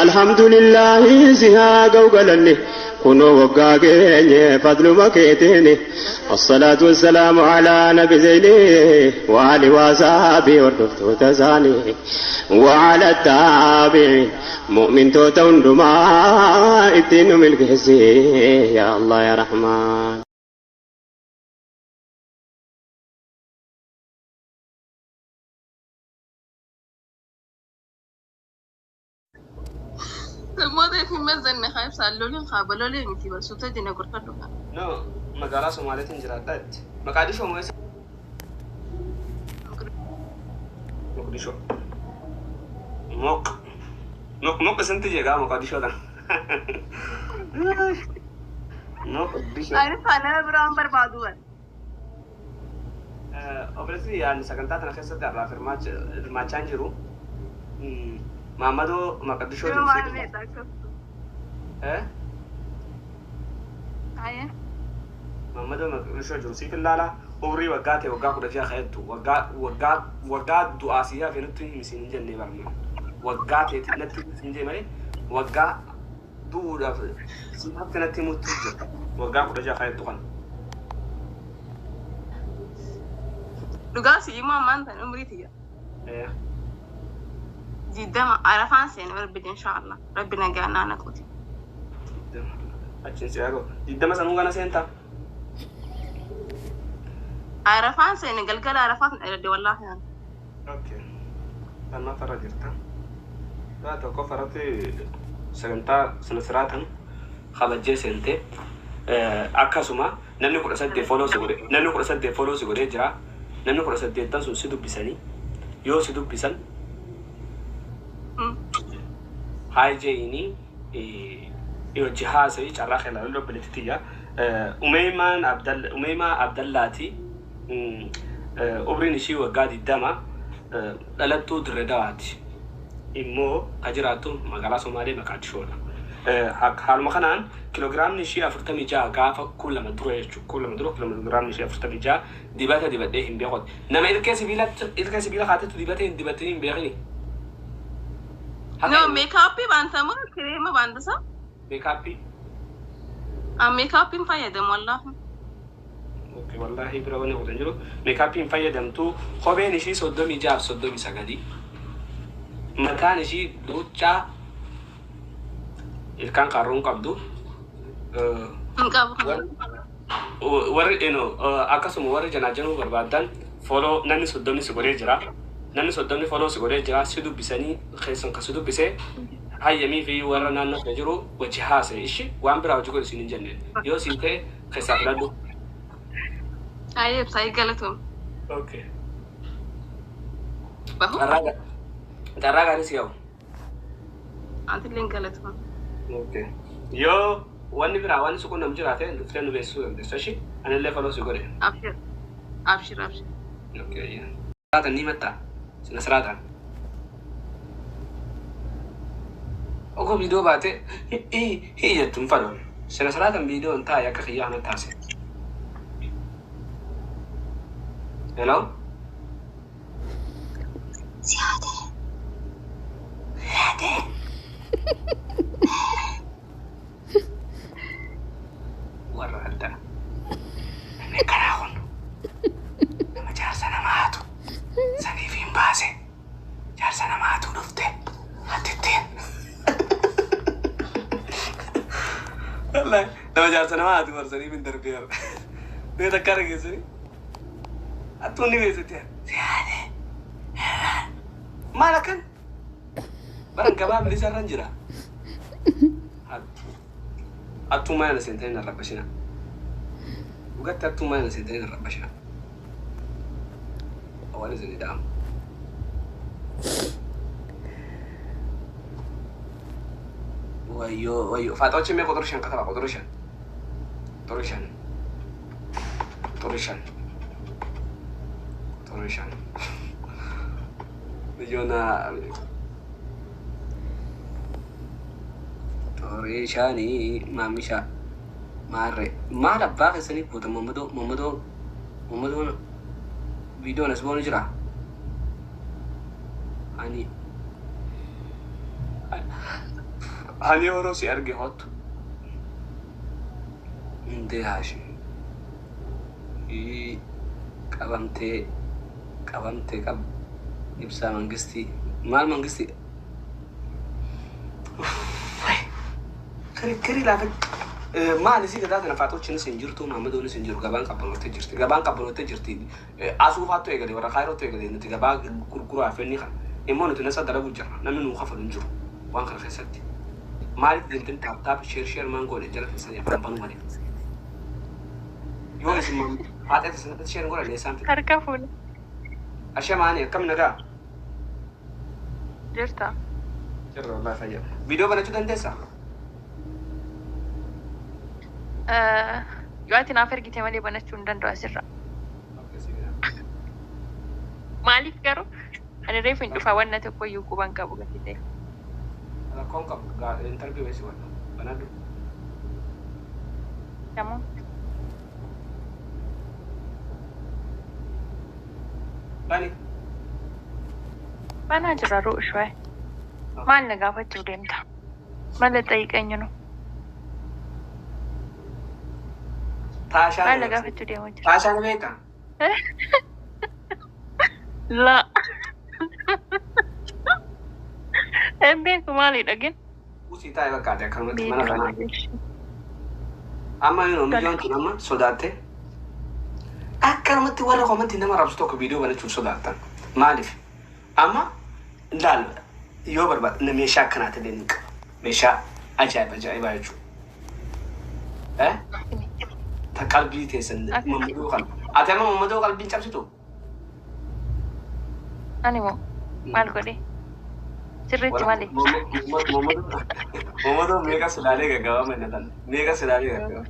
Alhamdulillahi si haa ga'u galanni kunoo waggaa geenye fadluma keetiini. Assalaatu wassalaamu alaa nabi zeyni wa ali wa sahaabii hordoftoota isaanii wa ala taabiin mu'mintoota hundumaa ittiin nu milkeessi yaa Allah yaa Rahmaan. Sammoota hin mazzanne haa ibsaan loliin haa balolee miti barsuuta dina gorfadhu haa. No, magaalaa Somaaleetiin jiraadha jetti. Maqaadishoo moo eessa? Moqdishoo. Moq. Moq moq isinti jeegaa Moqadishoo tan. Moqdishoo. Ani kaa nama biraan barbaadu bar. Obboleessi yaadni sagantaa tana keessatti har'aaf hirmaachaa hin jiru. Maammadoo Maqaddishoo Yoo maal jiru. meedha akkasuma. Eh? Ayee. Maammadoo Maqaddishoo jiru siif ilaala. Umrii waggaa ta'e waggaa 16 ka'ettu waggaa waggaa waggaa du'aa sii hafe nutti himi siin hin jennee barna. Waggaa ta'e natti himi siin jee malee waggaa du'uudhaaf sii hafte natti himuutti jirta. Waggaa 16 ka'ettu kana. Dhugaa si himu ammaan tan umrii tiyya. Eh. 20 arafaan seene rabbi inshaallah. Rabbi nagaa naa naquuti. Achiin si haa ga'u. 20 sanuu gana seentaa? Arafaan seene galgala arafaan dhaladhe wallaahi. Okay. Lammaffaa irra jirta. Yaa tokkoffaa irratti sagantaa sina siraatan kabajjee seente. Akkasuma namni 18 follow si godhe namni 18 follow si godhee jira. Namni 18 sun si dubbisanii yoo si dubbisan hi je'inii hojii haasa'ii carraa kee ilaalu obboleetti tiyya. Umeymaan Abdall Umeymaa Abdallaati. Umriin ishii waggaa 20 dhalattuu Dirre Dawaati. Immoo ka jiraattu magaalaa Somaalee Maqaadishoodha. Haaluma kanaan kiloogiraamni ishii 46 gaafa 2000 dura jechuudha. 2000 dura kiloogiraamni ishii 46 dibata dibadhee hin beeku. Nama ilkee sibiilatti ilkee sibiila kaatetu dibatee hin dibatini hin beekini. No, meekaappii baanta moo kireema baanta sa? Meekaappii. Ah, meekaappiin fayyadamu wallaahi. Okay, wallaahi bira wanni kutan jiru. Meekaappii hin fayyadamtu. Kopheen ishii 36 fi 39. Mataan ishii duuchaa ilkaan qaarruu hin qabdu. Hin qabu. Warri eno akkasuma warri janaajanuu barbaadan follow namni 30 si godhee jira. Namni 30 follow si godhee jira. Si dubbisanii keessan kan si dubbise hayyamii fi warra naannoo kee jiru wajji haasa'e ishi waan biraa hojii godhi siin hin jenne. Yoo siin ta'e keessaa filadhu. Ayee ibsaa galatoom. Okay. Bahu. Carraa gaarii si yaa'u. Atilleen galatoom. Okay. Yoo wanni biraa wanni si quunnamu jiraate dhuftee nu beeksisuu dandeessa ishi. Anillee follow si godhe. Abshir. Abshir abshir. Okay. Siraatan ni matta. Sina siraataan. Ogoo viidiyoo baate hii jettu hin fadhu. Sina siraataan viidiyoo hin taa'e akka kiyyaa kana taase. Hello? Warra addaa. Namni akkanaa kun nama jaarsa nama haatu saniif hin baase. Jaarsa nama haatu dhufte hattittiin. Wallahi nama jaarsa nama haatu barsaniif hin darbee har'a. Mee takka dhageessanii? Hattuun ni beeksifti. Si haate. Maal akkan? Baran gabaa bilisa irra jira. Hattuu. Hattuu mana seentanii na rabbashina. Dhugatti hattuu mana seentanii na rabbashina. Waan isin dhaamu. Wayyoo wayyoo. Faaxoochi mee quxuri 5 kataba quxuri 5. Quxuri 5. Quxuri 5. Quxuri 5. Biyyoona Xurii shanii maamisha maarree maal abbaa keessanii guutan mammadoo mammadoo mammadoon viidiyoon as boonu jira. Ani Hani yeroo si arge hottu. Hundee haashim. Qabamtee qabamtee qab ibsaa mangistii maal mangistii kirikkirii laafa maal isii gadaa kana faaxochiinis hin jirtu, Mahammadoonis hin jiru. Gabaan qabbanootee jirti, gabaan qabbanootee jirti. Asuufaattu eegale, warra kaayirootti eegale. Nuti gabaa gurguraa fi inni kana immoo nuti nasa dalagu jirra, namni nuu kafalu hin jiru. Waan kana keessatti maaliif deemtanii tap tap share share maan goone jala keessanii afaan banuu malee yoo isin faaxee keessatti share godhan eessaan fida? Harka fuune. Ashamaani, akkam nagaa? Jirta. Jirra, wallahi fayyaa. Viidiyoo banachuu dandeessaa? Yoo ati naaf ergite malee banachuu hin danda'u asirra. Maaliif garuu ani reefu hin dhufa, wanna tokko iyyuu quban qabu gati ta'e. Rakkoon qabu, interview weessi godha. Banadhu. Tamam. Bani. Banaa jira ru'ushwaa. Maal na gaafachuu deemta? Maal xayiqeenyu nu? Taashaa. Maal na gaafachuu deemu jira? Taashaa ni beektaa? La. Hin beeku, maalidha gin? Usii taa'ee bakkaate akkanumatti mana kanaa. Amma yoo mijoon tun amma sodaatte akkanumatti warra komantii nama rabsu tokko viidiyoo banachuuf sodaattan. Maaliif? Amma laal, yoo barbaade meeshaa akkanaati illee ni qaba. Meeshaa ajaa'iba ajaa'ibaa jechuudha. Eh? Ta qalbii teessan mammadoo kana. Ati amma mammadoo qalbiin cabsitu? Ani moo maal godhe? Sirriitti malee. Mammadoo meeqa silaalee gaggabaa mannatan? Meeqa silaalee gaggabaa?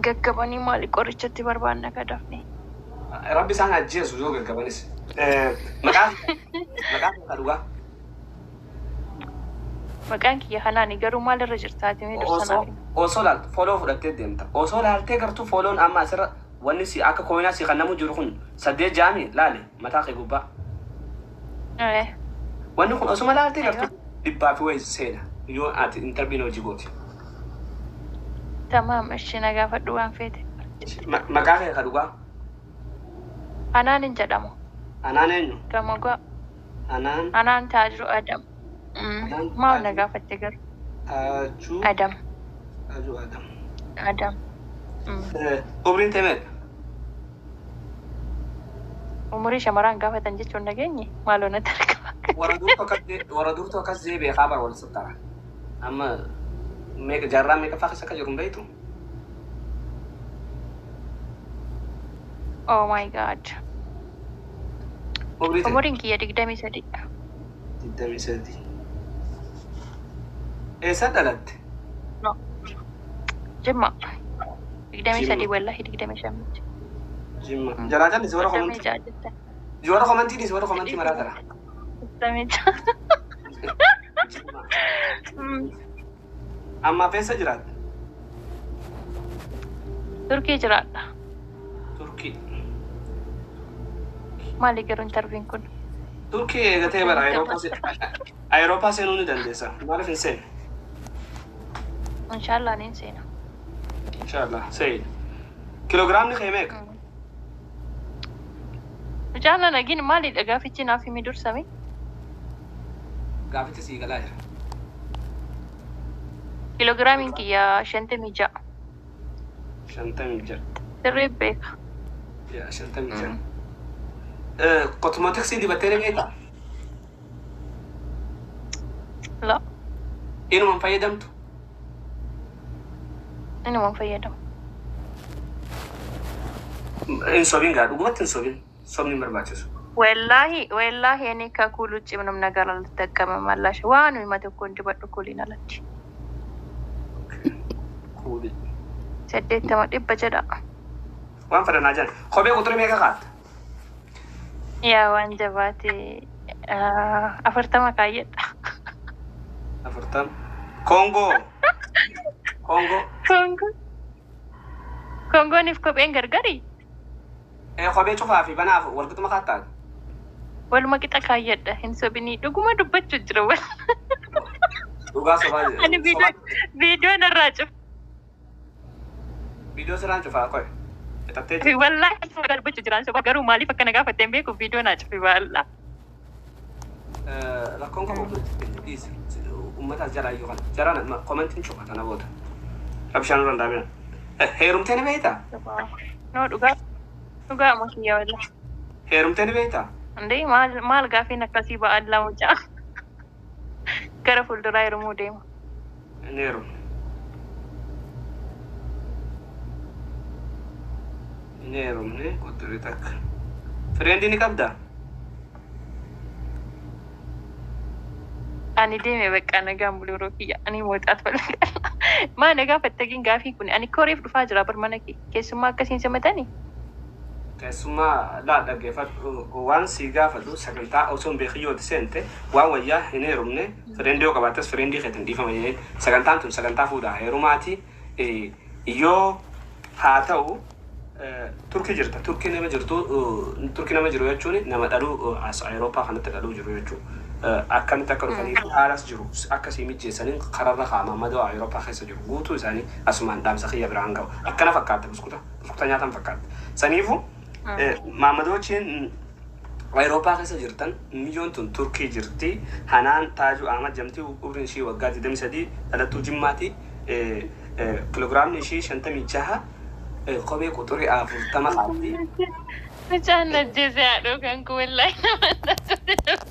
Gaggabanii maali, qorichatti barbaanna kadhafne. Rabbi isaan ajjeesu yoo gaggabanis. Maqaa maqaa kee dhugaa. Maqaan kiyya kanaani garuu maalirra jirtaati mee dursa Osoo naaf himi. Osoo laaltu follow fudhattee deemta. Osoo laaltee gartuu follow'n amma asirra wanni si akka kooyinaa si kan namu jiru kun saddeet jaami laale mataa kee gubbaa. Wanni kun osuma laaltee gartuu dhibbaa fi wayi seena yoo ati interview'n hojii gooti. Tamaam, ishee na gaafadhu waan feete. Maqaa kee ka dhugaa. Anaan hin jedhamu. Anaan eenyu? Gamogaa. Anaan Anaan Taajuu Adam. Anaan Maal na Taajuu gaafatte garuu? Taajuu Adam. Taajuu Adam. Adam. Umriin tee meeqa? Umurii shamarran gaafatan jechuun nageenye maaloo natti argama. Warra durtu akkas warra durtu akkas jee beekaa bara wal sattara. Amma meeqa jaarraa meeqa faa keessa akka jiru hin beektu? Oh my God. Umrii tee? Umuriin kiyya 23. 23. Eessa dhalatte? No. Jimma. 23 Jimma. Wallahi 25 miti. Jimma. Jalaa jallis warra Soddomii komantii. ja'a jette. Warra komantii dhiis, warra komantii maraa tara. 36. Jimma. Ammaaf eessa jiraatta? Turkii jiraadha. Turkii. Maali garuu interview'n kun? Turkii eegatee bara Ayirooppaa seenuu ni dandeessa. Maaliif hin seenne? Inshaallah niin seena. Inshaallah seeni. Kiloogiraamni kee meeqa? Mucaan nagin maalidha gaafichi naaf himi dursame? Gaafichi sii galaa jira. Kiloogiraamiin kiyya 56. 56. Sirrii beeka. Yaa, 56. Cosmeticsii dibattee ni beektaa? La. Inuma hin fayyadamtu? Inuma hin fayyadamu. Hin sobin gaa, dhugumatti hin sobin. Sobni hin barbaachisu. Wallahi wallahi እኔ ከኩል ውጭ ምንም ነገር አልጠቀምም። አላሽ waan tokko hin dibadhu kuuliin alatti. Kuuli. 80 dhibba jedha. Waan fedhanaa jiran. Kophee quxurii meeqa kaatta? Yaa, waan jabaate 40 kaayyadha. 40. Koongoo. Koongoo. Koongoo. Koongooniif kopheen gargari? Kophee cufaa fi banaaf walqixuma kaattaa? Waluma qixa kaayyadha. Hin sobinii, dhuguma dubbachuu jira wal. Dhugaa sobaa Ani sobaa viidiyoo narraa cufi. Viidiyoo sirraan cufaa qoy. Fixattee jirti. Wallaahi soba dubbachuu jiraan soba garuu maaliif akkana gaafatte hin beeku viidiyoo naa cufi baalla. Rakkoon qabu dhiisi. Uummata as jalaa iyyuu kana. Jaraan komentiin cufa kana booda. Rabshaan irra hin dhaabina. Heerumtee ni beektaa? No dhugaa dhugaa amma kiyya wallaahi. Heerumtee ni beektaa? Indee maal maal gaafiin akkasii ba'allaa mucaa. Gara fuulduraa heerumuu deema. Inni heerumne. Inni heerumne qoxxirri takka. Friendii ni qabdaa? Ani deeme bakka nagaan buluu yeroo kiyya ani mooxaat falfala. Maa na gaafatte gin gaafii kun ani koreef dhufaa jira bar mana kee keessummaa akkasiin simatanii. Keessummaa laa dhaggeeffadhu waan si gaafadhu sagantaa osoo hin beekin yooti seente waan wayyaa hin heerumne friendii yoo qabaattes friendii keetiin dhiifama jenneen sagantaan tun sagantaa fuudhaa heerumaati yoo haa ta'u Turkii jirta Turkii nama jirtu Turkii nama jiru jechuun nama dhaluu as Awurooppaa kanatti dhaluu jiru jechuudha. Akkamitti akka dhufanii fi haalas jiru akka sii mijjeessaniin kararra kaa'ama madoo Awurooppaa keessa jiru guutuu isaanii asumaan dhaamsa kiyya biraan ga'u. Akkana fakkaata buskuta buskuta nyaatan fakkaata. Saniifuu maamadochiin Awurooppaa keessa jirtan miyyoon tun Turkii jirti. Hanaan Taajuu Ahmad jamtii umriin ishii waggaa 23 dhalattuu Jimmaati. Kiloogiraamni ishii 56 kophee quxurii 40 qabdi. Mucaan ajjeese haadhoo kan kun wallaahi nama.